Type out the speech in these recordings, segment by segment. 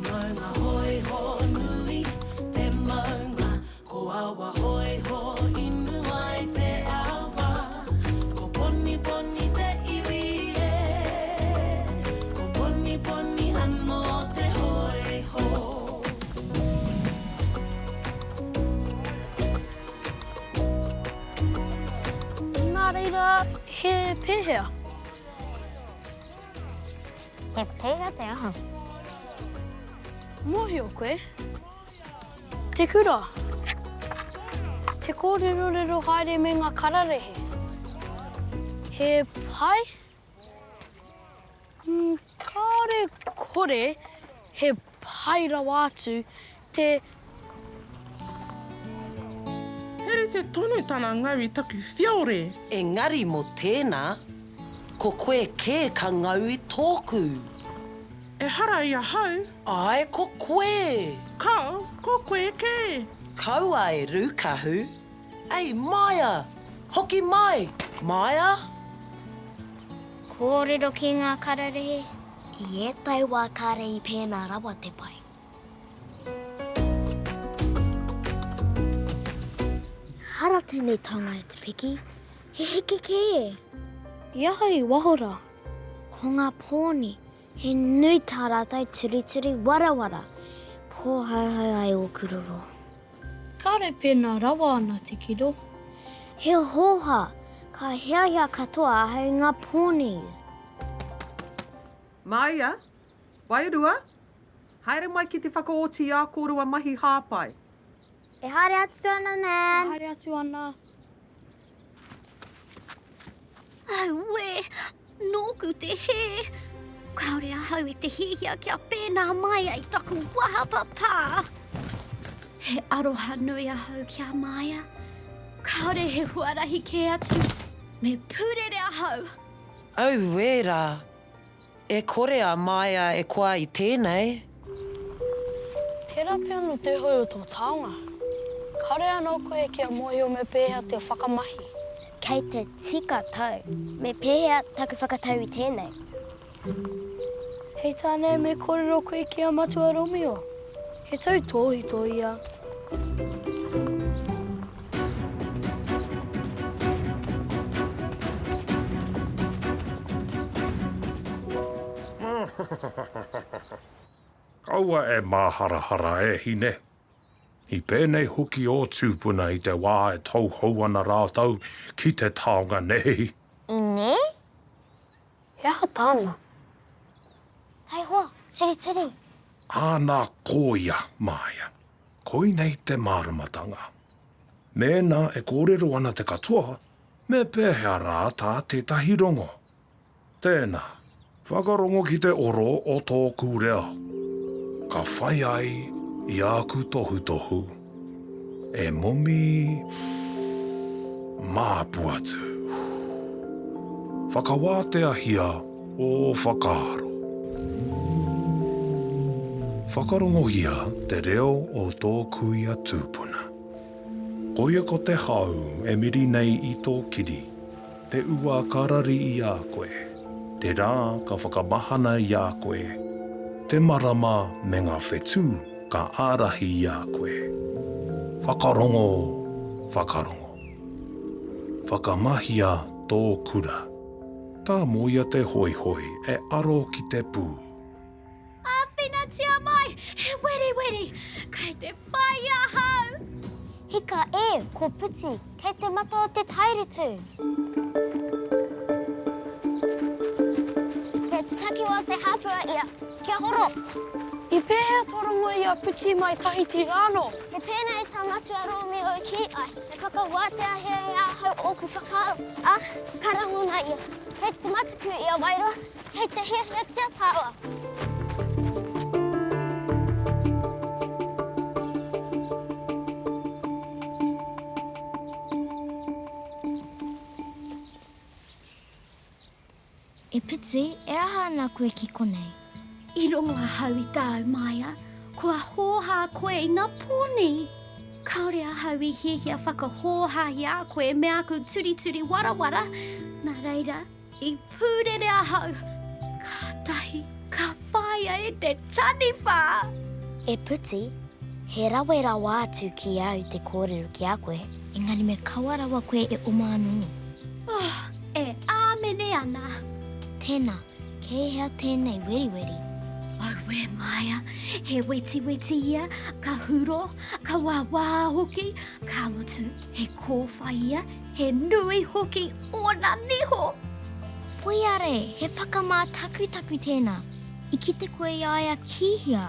Maunga Hoiho nui te maunga, ko Awa Hoiho inu ai te awa, ko Poniponi te iwi e, ko Poniponi anō te hoiho. Nā reira, he pēhea? He pēhea te aha? Mōhio koe? Te kura. Te kōrerorero haere me ngā kararehe. He pai? Kāore kore he pai rawa atu te. He rite tonu tana ngau i taku whiore. Engari mō tēnā, ko koe kē ka ngau i tōku. Ehara i ahau. Āe, ko koe! Kāo, ko koe kē. Kaua e rūkahu. Ei, Maia! Hoki mai! Maia? Kōrero ki ngā kararehe. I ētahi wā kāre i pēnā rawa te pai. Ehara tēnei taonga i te piki, he heke kē! I aha i waho rā? Ko ngā pōni, he nui tā rātou turituri warawara, pōhauhau ai ōku roro. Kāre pēnā rawa ana te kiro. He hōhā, ka hiahia katoa ahau i ngā pōni. Māia, Wairua, haere mai ki te whakaoti i ā kōrua mahi hāpai. E haere atu ana, Nan. E haere atu ana. Auē! Nōku te hē! Kāore ahau i te hiahia kia pēnā mai ai taku waha papā! He aroha nui ahau ki a Maia. Kāore he huarahi kē atu. Me pūrere ahau! Auē rā! E kore a Maia e koa i tēnei. Tērā pea nō te hoi o tō taonga. Kāore anō koe kia mōhio me pēhea te whakamahi. Kei te tika tau. Me pēhea taku whakatau i tēnei? Hei tā nei me kōrero koe ki a Matua Romeo. He tautōhito ia. Kaua e māharahara, e hine. I pēnei hoki ō tūpuna i te wā e tauhou ana rātou ki te taonga nei. I nē? He aha tāna? Taihoa, turituri. Āna kōia, Māia. Koinei te māramatanga. Mēnā e kōrero ana te katoa, me pēhea rā tā tētahi rongo? Tēnā, whakarongo ki te oro o tōku reo, ka whai ai i āku tohutohu. E momi māpu atu. Whakawāteahia ō whakaaro. Whakarongohia te reo o tō kuia tūpuna. Koia ko te hau e miri nei i tō kiri, te ua ka rari i a koe, te rā ka whakamahana i a koe, te marama me ngā whetū ka ārahi i a koe. Whakarongo, whakarongo. Whakamahia tō kura. Tāmoia te hoihoi e aro ki te pū. Āwhinatia mai, he weriweri, kei te whai ahau! Hika e, ko Puti, kei te mata o te tairutu. Kei te takiwa o te hāpua ia, kia horo! I pēhea tō rongo i a Puti mai Tahiti rānō? He pēnei tā Matua Rōmeo i kī ai, e whakawāteahia e ahau ōku whakaaro, ā, ka rangona ia. Kei te mataku i a Wairoa, kei te hiahiatia tāua. E Puti, e aha ana koe ki konei? I rongo ahau i tāu, Maia, kua hōhā koe i ngā pōni. Kāore ahau i hiahia whakahōhā i a koe me aku turituri warawara, nā reira, i pūrere ahau. Kātahi ka whāia. ia e te taniwha! E Puti, he rawe rawa atu ki au te kōrero ki a koe, engari me kaua rawa koe e oma anō. Oh, e āmene ana. Tēnā, kei hea tēnei weriweri? Auē Maia, he wetiweti ia, ka huro, ka wāwā hoki, ka mutu, he kōwhai ia, He nui hoki ōna niho! Poiare, he whakamā takutaku tēnā. I kite koe i a ia ki hea?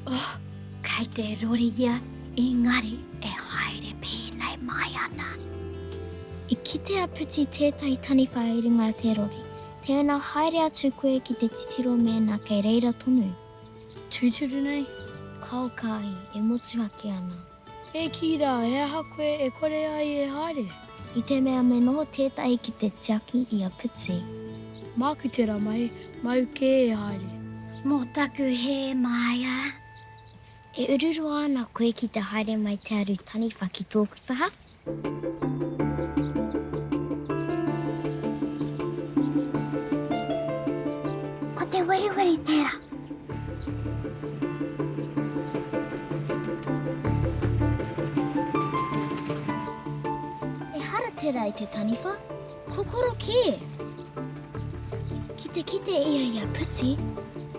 Oh, kei te rori ia, engari e haere pēnei mai ana. I kite a Puti tētahi taniwha i runga i te rori. Tēnā haere atu koe ki te titiro mēnā kei reira tonu. Tūturu nei? Kao kāhi, e motuhake ana. E kī rā, he aha koe e kore ai e haere? I te mea me noho tētahi ki te tiaki i a Puti. Māku tērā mahi, māu kē e haere. Mō taku hē, Maia. E ururoa ana koe ki te haere mai te aru taniwha ki tōku taha? Ko te weriweri tērā. Ehara tērā i te taniwha, kokoro kē. Ki te kite ia i a Puti,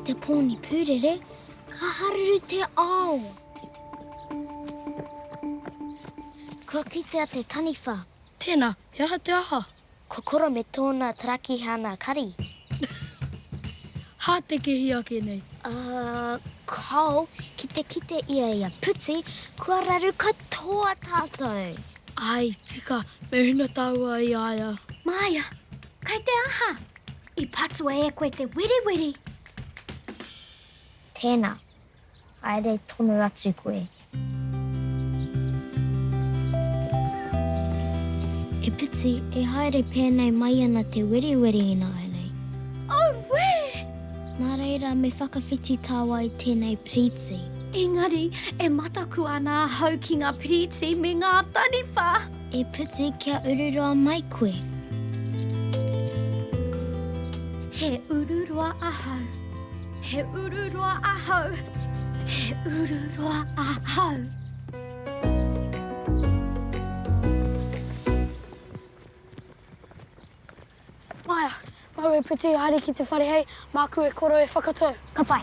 te pōni pūrere, ka haruru te ao. Kua kitea te taniwha. Tēnā, he aha te aha? Kokoro me tōna tarakihana kari. Hātekehi ake nei. Uh, kao, ki te kite ia i a Puti, kua raru katoa tātou. Āe, tika, me huna tāua i a ia. Māia, kei te aha? I patua e koe te weriweri. Tēnā, Haere tonu atu koe. E Puti, e haere pēnei mai ana te weriweri ināianei. Auē! Nā reira me whakawhiti tāua i tēnei piriti. Engari, e mataku ana ahau ki ngā piriti me ngā taniwha. E Puti, kia ururoa mai koe. He ururoa ahau. He ururoa ahau. He ururoa ahau. Maia, māu e Puti haere ki te whare hei, māku e koro e whakatau. Ka pai.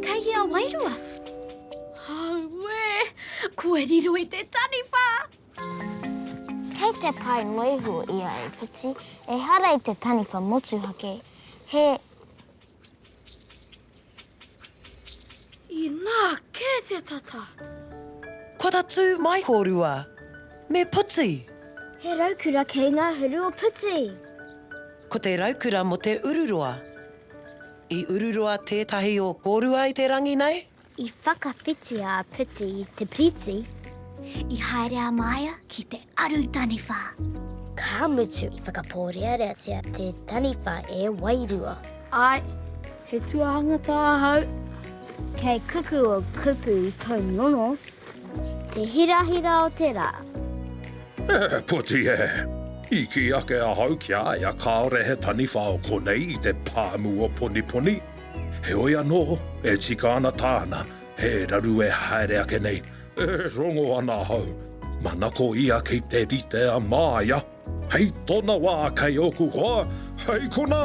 Kei hea wairua? Auē! Kua riro i te taniwha! Kei te pai noa iho ia e Puti, ehara i te taniwha motuhake, he. Inā kē te tata! Kua tatū mai kōrua me Puti! He raukura kei ngā huru o Puti! Ko te raukura mō te ururoa. I ururoa tētahi o kōrua i te rangi nei? I whakawhiti a Puti i te piriti. I haere a Maia ki te aru taniwha. Ka mutu i whakapōreareatia te taniwha e Wairua. Āe, he tuahangata ahau. Kei kuku o kupu i tau nono, te hirahira o te rā. E Puti e! I kī ake ahau ki a ia kāore he taniwha o konei i te pāmu o Poniponi. Heoi anō, e tika ana tāna, he raru e haere ake nei, e rongo ana ahau. Manako ia kei te rite a Māia, hei tōna wā kei ōku hoa, hei konā!